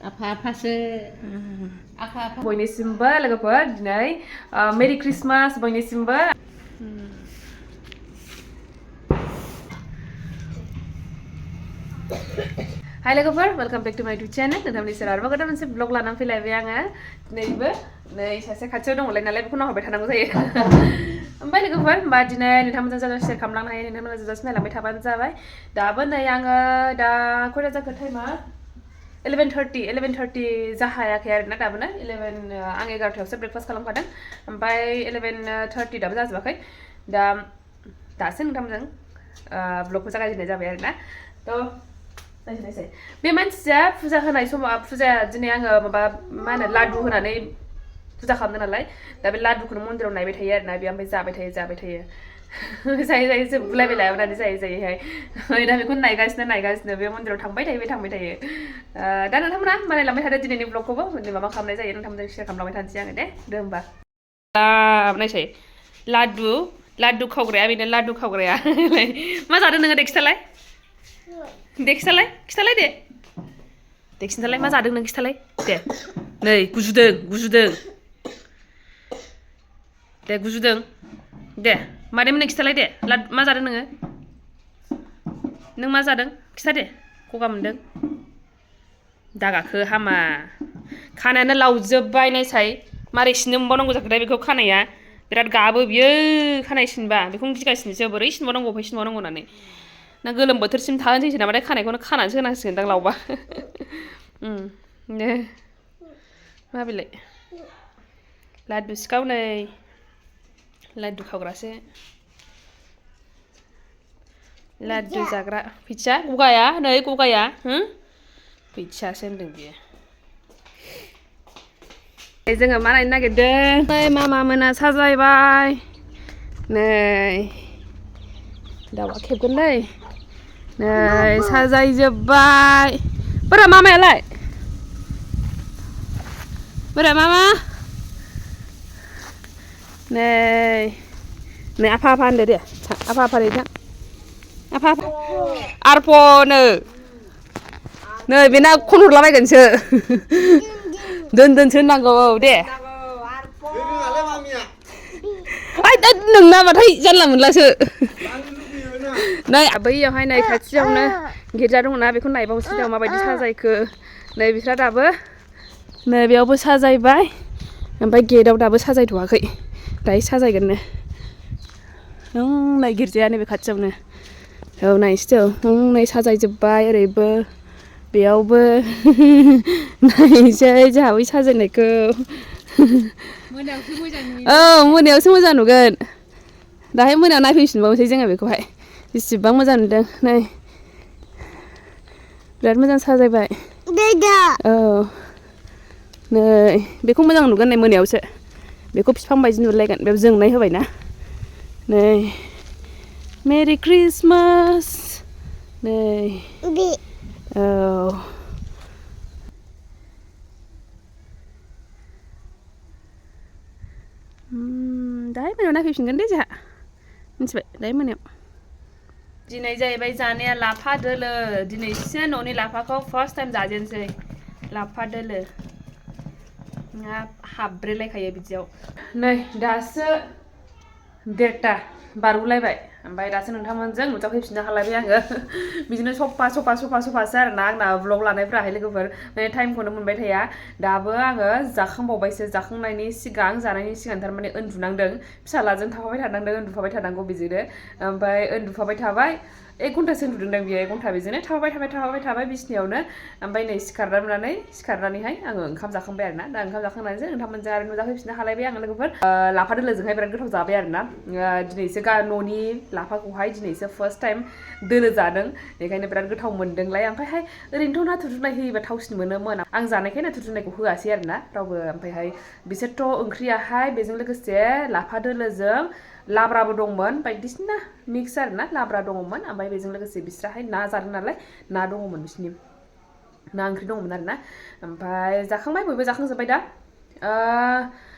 आफा-आफासो आफा-आफा बयनिसिमबो लोगोफोर दिनै मेरि क्रिसमास बयनिसिमबो हाय लोगोफोर वेलकम बैक टू माय यूट्यूब चैनल नोंथांमोननि सेराव आरोबाव गोदान मोनसे ब्लग लानानै फैलायबाय आङो दिनैबो नै सासे खाथियाव दङलाय नालाय बेखौ नाहरबाय थानांगौ जायो ओमफ्राय लोगोफोर होमबा दिनै नोंथांमोनजों जाजा शेयार खालामलांनो हायो नोंथांमोना जाजासे नायलांबाय थाबानो जाबाय दाबो नै आङो दा खयथा जाखो टाइमा 11:30 जाहायाखै आरोना दाबोनो 11 आं 11थायावसो ब्रेकफास्ट खालामखादों ओमफ्राय 11:30 दाबो जाजोबाखै दा दासो नोंथांमोनजों ब्लगखौ जागायजेननाय जाबाय आरोना थ' नायसै बे मानसिया फुजा होनाय समाव फुजाया दिनै आङो माबा मा होनो लादु होनानै फुजा खालामदों नालाय दा बे लादुखौनो मन्दिराव नायबाय थायो आरोना बे ओमफ्राय जाबाय थायो जायै जायै जोबलायबाय लाबोनानै जायै दा बेखौ नायगासिनो बे मन्दिराव थांबाय थायो दा नोंथांमोना बानायलांबाय थादो दिनैनि ब्लगखौबो माबा खालामनाय जायो नोंथांमोनजों शेयार खालामलांबाय थानोसै आङो दे होमबा नायसै लादु खावग्राया बेनो लादु खावग्राया मा जादों नोङो दे खिथालाय दे खिथालाय दे खिन्थालाय मा जादों नों खिथालाय दे नै गुजुदों दे मादैमोन नों खिथालाय दे मा जादों नों मा जादों खिथा दे गगा मोनदों दागाखो हामा खानायानो लावजोब्बाय नायसाय मारै सिननो मोनबावनांगौ जाखोथाय बेखौ खानाया बिराद गाबो बियो खानाय सिनबा बेखौनो गिगासिनोसो बोरै सिनबावनांगौ होननानै ना गोलोम बोथोरसिम थाहोनोसै नामाथाय खानायखौनो खानानैसो होनांसिगोन दां लावबा दे माबेलाय लादु सिखाव नै लादु खावग्रासो लादु जाग्रा फैथिया गगाया फैथियासो होनदों बियो जोङो मा नायनो नागिरदों नै मामा मोना साजायबाय नै दाउआ खेबगोनलै नै साजायजोब्बाय बोरा मामायालाय मामा नै आफा होनदो दे आफा दे आफा आरफनो नै बेना खन हरलाबायगोनसो दोनसो होननांगौ औ दे नोंनाबाथाय जानला मोनलासो नै बैयावहाय नै खाथियावनो गिर्जा दङना बेखौ नायबावसै दा माबायदि साजायखो नै बिस्रा दाबो नै बेयावबो साजायबाय ओमफ्राय गेटआव दाबो साजायथ'वाखै दायो साजायगोननो नै गिर्जाया नैबे खाथियावनो औ नायसै नै साजायजोब्बाय ओरैबो बेयावबो नायसै जोंहा बै साजायनायखौ मोनायावसो मोजां नुगोन दाहाय मोनायाव नायफैफिनबावनोसै जोङो बेखौहाय बेसेबां मोजां नुदों नै बिराद मोजां साजायबाय औ नै बेखौ मोजां नुगोन नै मोनायावसो बेखौ बिफां बायदि नुलायगोन बेयाव जोंनाय होबायना नै मेरि क्रिसमास नै औ दाहाय मोनायाव नायफैफिनगोन दे जोंहा मिथिबाय दाहाय मोनायाव दिनै जाहैबाय जानाया लाफा दोलो दिनैसो न'नि लाफाखौ फार्स्ट टाइम जाजेनसै लाफा दोलो हाब्रेलायखायो बिदियाव नै दासो 1:30 बारगुलायबाय ओमफ्राय दासो नोंथांमोनजों नुजाफैफिननो हालायबाय आङो बिदिनो सफासो आरोना आंना ब्लग लानायफ्राहाय लोगोफोर माने टाइमखौनो मोनबाय थाया दाबो आङो जाखांबावबायसो जानायनि सिगां थारमाने उन्दुनांदों फिसालाजों थाफाबाय थानांगौ बिदिनो ओमफ्राय उन्दुफाबाय थाबाय 1 घन्टासो उन्दुदोंदां बियो 1 घन्टा बिदिनो थाबाय थाबाय बिसिनायावनो ओमफ्राय नै सिखारनानैहाय आङो ओंखाम जाखांबाय आरोना दा ओंखाम जाखांनानैसो नोंथांमोनजों आरो नुजाफैफिननो हालायबाय आङो लोगोफोर लाफा दोलोजोंहाय बिराद गोथाव जाबाय आरोना दिनैसो न'नि लाफाखौहाय दिनैसो फार्स्ट टाइम दोलो जादों बेखायनो बिराद गोथाव मोनदोंलाय ओमफ्रायहाय ओरैनोथ' नाथुर जुनाय होयोबा थावसिन मोनोमोन आं जानायखाय नाथुर जुनायखौ होआसै आरोना रावबो ओमफ्रायहाय बिसोरथ' ओंख्रियाहाय बेजों लोगोसे लाफा दोलोजों लाब्राबो दंमोन बायदिसिना मिक्स आरोना लाब्रा दङमोन ओमफ्राय बेजों लोगोसे बिस्राहाय ना जादों नालाय ना दङमोन बिसिनि ना ओंख्रि दङमोन आरोना ओमफ्राय जाखांबाय बयबो जाखांजोब्बाय दा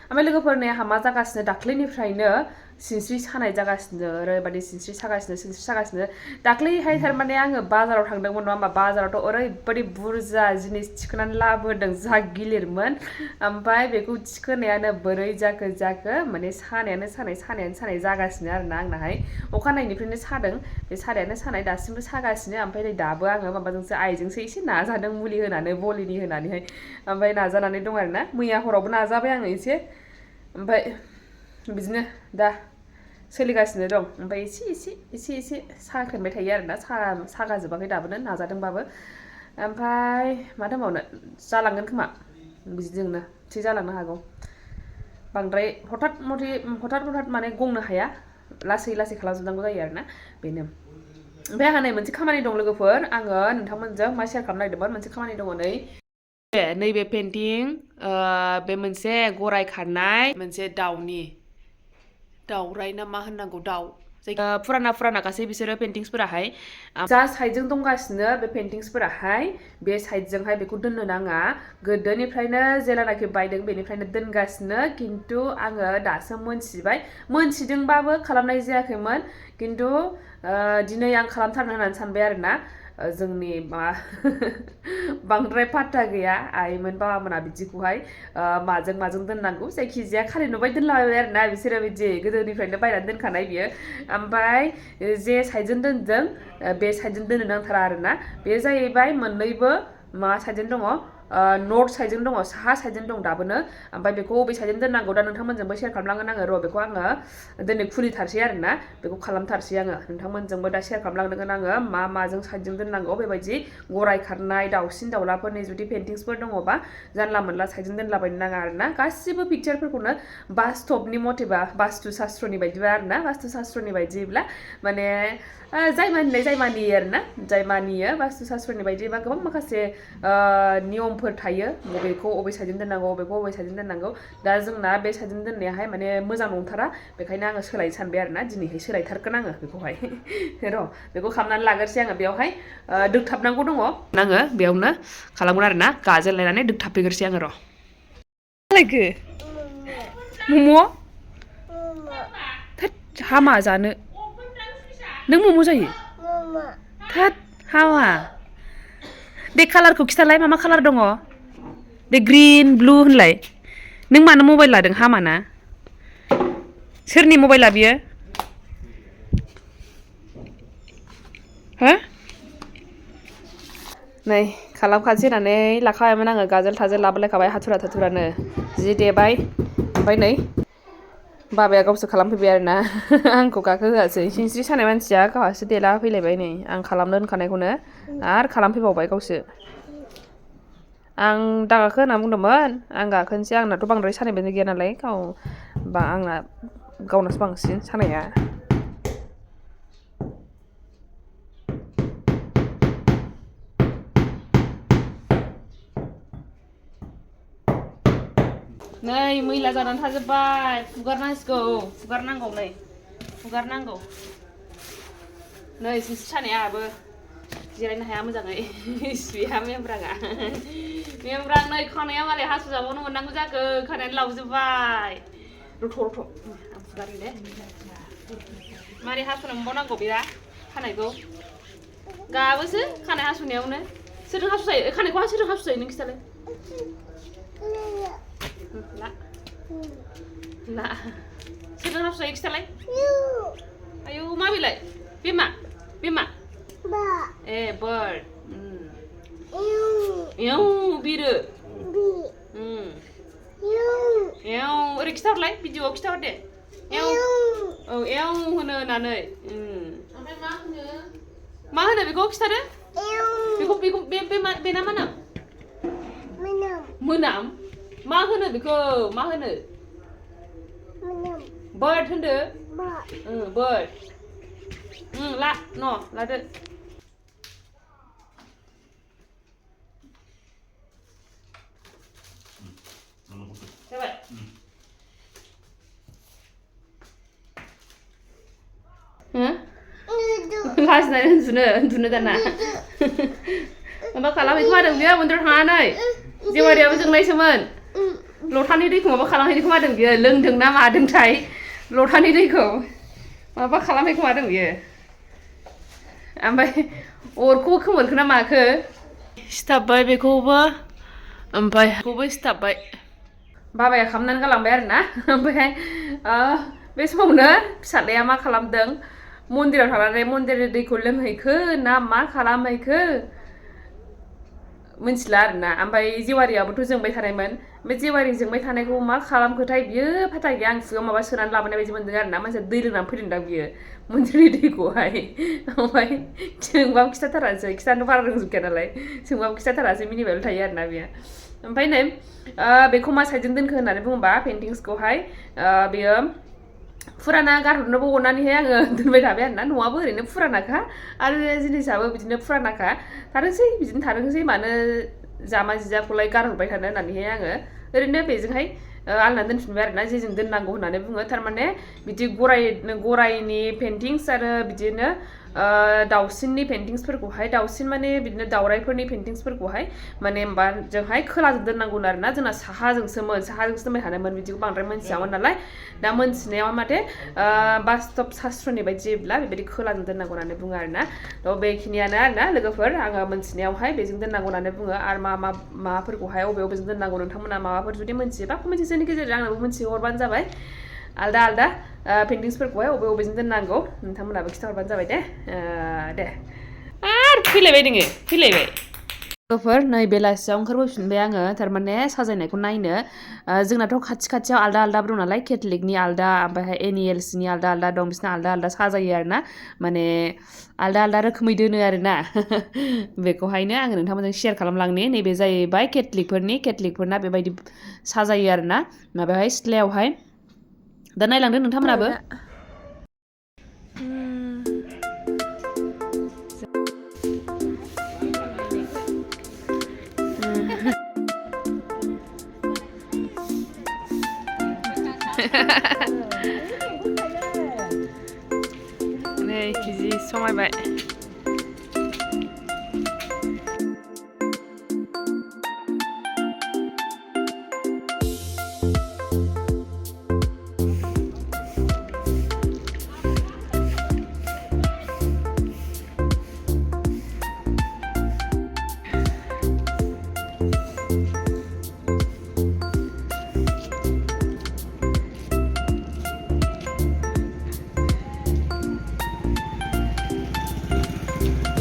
ओमफ्राय लोगोफोर नै आंहा मा जागासिनो दाख्लैनिफ्रायनो सिनस्रि सानाय जागासिनो ओरैबायदि सिनस्रि सागासिनो दाख्लैहाय थारमाने आङो बाजाराव थांदोंमोन नङा होमबा बाजारावथ' ओरैबायदि बुरजा जिनिस थिखोनानै लाबोदों जा गिलिरमोन ओमफ्राय बेखौ थिखोनायानो बोरै जाखो माने सानायानो सानाय जागासिनो आरोना आंनाहाय अखानायनिफ्रायनो सादों बे सानायानो सानाय दासिमबो सागासिनो ओमफ्राय नै दाबो आङो माबाजोंसो आइजोंसो एसे नाजादों मुलि होनानै बलिनि होनानैहाय ओमफ्राय नाजानानै दं आरोना मैया हरावबो नाजाबाय आङो एसे ओमफ्राय बिदिनो दा सोलिगासिनो दं ओमफ्राय एसे साख्रेबबाय थायो आरोना सागाजोबाखै दाबोनो नाजादोंबाबो ओमफ्राय माथो होनबावनो जालांगोन खोमा बिदिजोंनो थिग जालांनो हागौ बांद्राय हथात माने गंनो हाया लासै खालामजोबनांगौ जायो आरोना बेनो ओमफ्राय आंहा नै मोनसे खामानि दं लोगोफोर आङो नोंथांमोनजों मा शेयार खालामनो नागिरदोंमोन मोनसे खामानि दङ नैबे पेइन्टिं बे मोनसे गराय खारनाय मोनसे दाउराइ ना मा होननांगौ दाउ फुराना गासै बिसोरो पेइन्टिंसफोराहाय जा साइडजों दंगासिनो बे पेइन्टिंसफोराहाय बे साइडजोंहाय बेखौ दोननो नाङा गोदोनिफ्रायनो जेलानाखि बायदों बेनिफ्रायनो दोनगासिनो खिन्थु आङो दासो मोनथिदोंबाबो खालामनाय जायाखैमोन खिन्थु दिनै आं खालामथारनो होननानै सानबाय आरोना जोंनि बांद्राय पात्ता गैया आइमोन बाबामोना बिदिखौहाय माजों दोननांगौ जायखिजाया खालि नुबाय दोनलाबायबाय आरोना बिसोरो बिदि गोदोनिफ्रायनो बायनानै दोनखानाय बियो ओमफ्राय जे साइडजों दोनदों बे साइडजों दोननो नांथारा आरोना बे जाहैबाय मोननैबो मा साइडजों दङ नर्थ साइडजों दङ साहा साइडजों दं दाबोनो ओमफ्राय बेखौ बबे साइडजों दोननांगौ दा नोंथांमोनजोंबो शेयार खालामलांगोन आङो र' बेखौ आङो दिनै खुलिथारसै आरोना बेखौ खालामथारसै आङो नोंथांमोनजोंबो दा शेयार खालामलांगोन आङो माजों साइडजों दोननांगौ बेबायदि गराय खारनाय दाउसिन दाउलाफोरनि जुदि पेइन्टिंसफोर दङबा जानला मोनला साइडजों दोनलाबायनो नाङा आरोना गासिबो पिक्चारफोरखौनो बास्तबनि मथेबा बास्तु शास्त्रनि बायदिबा आरोना बास्तु शास्त्रनि बायदिब्ला माने जाय मानियो आरोना जाय मानियो बास्तु शास्त्रनि बायदिबा गोबां माखासे नियमफोर थायो बबेखौ बबे साइडजों दोननांगौ बबेखौ बबे साइडजों दोननांगौ दा जोंना बे साइडजों दोननायाहाय माने मोजां नंथारा बेखायनो आङो सोलायनो सानबाय आरोना दिनैहाय सोलायथारगोन आङो बेखौहाय र' बेखौ खालामनानै लाग्रोसै आङो बेयावहाय दोगथाबनांगौ दङ आङो बेयावनो खालामगोन आरोना गाजोल लायनानै दोगथाबफैग्रोसै आङो र' मम' हामा जानो नों मम' जायो थोद हामा दे कालारखौ खिथालाय मा कालार दङ दे ग्रिन ब्लु होनलाय नों मानो मबाइल लादों हामाना सोरनि मबाइला बियो हो नै खालामखानोसै होननानै लाखाबायमोन आङो गाजोल थाजोल लाबोलायखाबाय हाथुरा थाथुरानो जि देबाय ओमफ्राय नै बाबाया गावसो खालामफैबाय आरोना आंखौ गाखोहोआसै सिनस्रि सानाय मानसिया गावहासो देला फैलायबाय नै आं खालामनो होनखानायखौनो आरो खालामफैबावबाय गावसो आं दागाखो होनना बुंदोंमोन आं गाखोनोसै आंनाथ' बांद्राय सानायबो गैया नालाय गावनासो बांसिन सानाया नै मैला जानानै थाजोब्बाय फुगारनांगौ नै सिनस्रि सानाया आहाबो जिरायनो हाया मोजाङै सिया मेमब्रां नै खानाया मालाय हासु जाबावनो मोननांगौ जाखो खानायानो लावजोब्बाय रथ' आं फुगारो दे मारै हासुनो मोनबावनांगौ बेरा खानायखौ गाबोसो खानाय हासुनायावनो सोरजों हासु जायो खानायखौ सोरजों हासु जायो नों खिथालाय ला सोरजों हासु जायो खिथालाय आयौ मा बेलाय बे मा ए बार्ड एव बिरो ओरै खिथाहरलाय भिडिअआव खिथाहर दे एव होनो होननानै ओमफ्राय मा होनो बेखौ खिथादो बेखौ बेना मा नाम मोनाम मा होनो बेखौ मा होनो बार्ड होनदो बार्ड लादो जाबाय लाजिनानै उन्दुनो दाना माबा खालामहैखो मादों बियो मन्दिराव थांनानै जेवारियाबो जोंनायसोमोन लथानि दैखौ माबा खालामहैनो खोमादों बियो लोंदों ना मादोंथाय लथानि दैखौ माबा खालामनाय खोमादों बियो ओमफ्राय अरखौबो खोमोरखो ना माखो सिथाबबाय बेखौबो ओमफ्राय बेखौबो सिथाबबाय बाबाया खालामनानै गालांबाय आरोना ओमफ्राय बे समावनो फिसाज्लाया मा खालामदों मन्दिराव थांनानै मन्दिरनि दैखौ लोंहैखो ना मा खालामहैखो मिथिला आरोना ओमफ्राय जेवारियाबोथ' जोंबाय थानायमोन बे जेवारि जोंबाय थानायखौ मा खालामखोथाय बियो फाथा गैया आं सिगाङाव माबा सोनानै लाबोनाय बायदि मोनदों आरोना मानसिया दै लोंनानै फैदोंदां बियो मन्दिरनि दैखौहाय ओमफ्राय सोंबाबो खिथाथारासै खिथानो बारा रोंजोबखाया नालाय सोंबाबो खिथाथारासै मिनिबायल' थायो आरोना बियो ओमफ्राय नै बेखौ मा साइडजों दोनखो होननानै बुङोबा पेइन्टिंसखौहाय बेयो फुराना गारहरनोबो अननानैहाय आङो दोनबाय थाबाय आरोना न'आबो ओरैनो फुरानाखा आरो जिनिसाबो बिदिनो फुरानाखा थाथोंसै बिदिनो थाथोंसै मानो जामा जिजाखौलाय गारहरबाय थानो होननानैहाय आङो ओरैनो बेजोंहाय आलना दोनफिनबाय आरोना जेजों दोननांगौ होननानै बुङो थारमाने बिदि गराइनि पेइन्टिंस आरो बिदिनो दाउसिननि पेइन्टिंसफोरखौहाय दाउसिन माने बिदिनो दाउराइफोरनि पेइन्टिंसफोरखौहाय माने जोंहाय खोलाजों दोननांगौ आरोना जोंना साहाजोंसो दोनबाय थानोमोन बिदिखौ बांद्राय मोनथियामोन नालाय दा मोनथिनायाव माथे बास्तब शास्त्रनि बायदिब्ला बेबायदि खोलाजों दोननांगौ होननानै बुङो आरोना थ' बेखिनियानो आरोना लोगोफोर आङो मोनथिनायावहाय बेजों दोननांगौ होननानै बुङो आरो माबाफोरखौहाय बबेजों दोननांगौ नोंथांमोना माबाफोर जुदि मोनथियोबा कमेन्ट सेक्सननि गेजेरजों आंनोबो मोनथिहरबानो जाबाय आलदा आलदा पेइन्टिंसफोरखौहाय बबेजों दोननांगौ नोंथांमोनाबो खिथाहरबानो जाबाय दे आरो फैलायबाय नोङो फैलायबाय लोगोफोर नै बेलासियाव ओंखारबोफिनबाय आङो थारमाने साजायनायखौ नायनो जोंनाथ' खाथियाव आलदा आलदाबो दं नालाय केथलिकनि आलदा ओमफ्रायहाय एनिएल्सनि आलदा आलदा दं बिसिना आलदा आलदा साजायो आरोना माने आलदा आलदा रोखोमै दोनो आरोना बेखौहायनो आङो नोंथांमोनजों शेयार खालामलांनि नैबे जाहैबाय केथलिकफोरना बेबायदि साजायो आरोना माबायावहाय सिथ्लायावहाय दा नायलांदो नोंथांमोनाबो नै जि समायबाय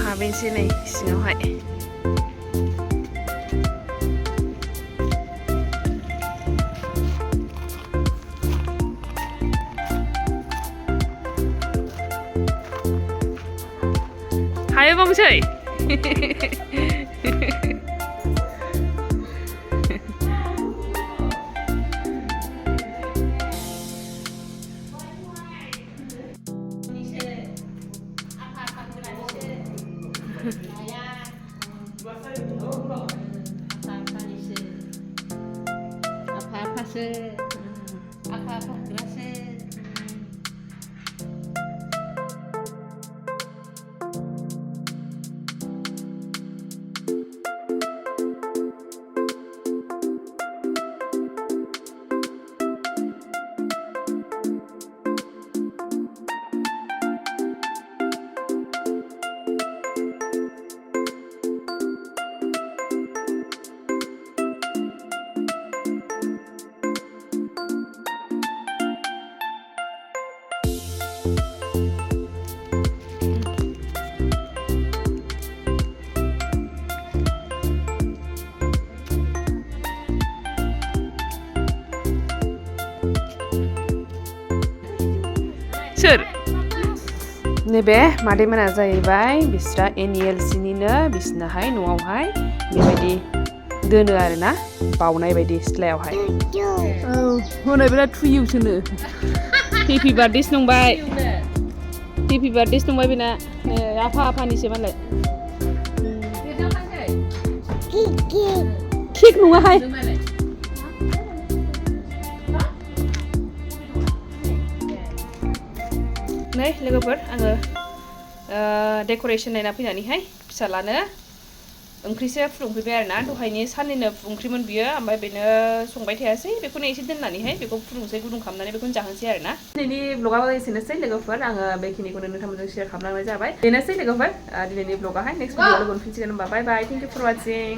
हाबैनोसै नै सिङावहाय हायोबावसै सोर नैबे मादैमोना जाहैबाय बिस्रा एनिएलसिनिनो बिसिनाहाय न'आवहाय बेबायदि दोनो आरोना बावनाय बायदि सिथ्लायावहाय औ हनै बिराद थुयोसोनो हेपि बार्थडेस नंबाय हेपि बार्थडेस नंबाय बेना नै आफानिसो मालाय केक नङाहाय नै लोगोफोर आङो डेक'रेसन नायना फैनानैहाय फिसालानो ओंख्रिसो फुदुंफैबाय आरोना दहायनि साननिनो ओंख्रिमोन बियो ओमफ्राय बेनो संबाय थायासै बेखौनो एसे दोननानैहाय बेखौ फुदुंसै गुदुं खालामनानै बेखौनो जाहोसै आरोना दिनैनि ब्लगाबो एसेनोसै लोगोफोर आङो बेखिनिखौनो नोंथांमोनजों शेयार खालामलांनाय जाबाय बेनोसै लोगोफोर दिनैनि ब्लगाहाय नेक्स्ट भिडिअ लोगो मोनफिनसिगोन होनबा बाय बाय थेंक इउ फर वाचिं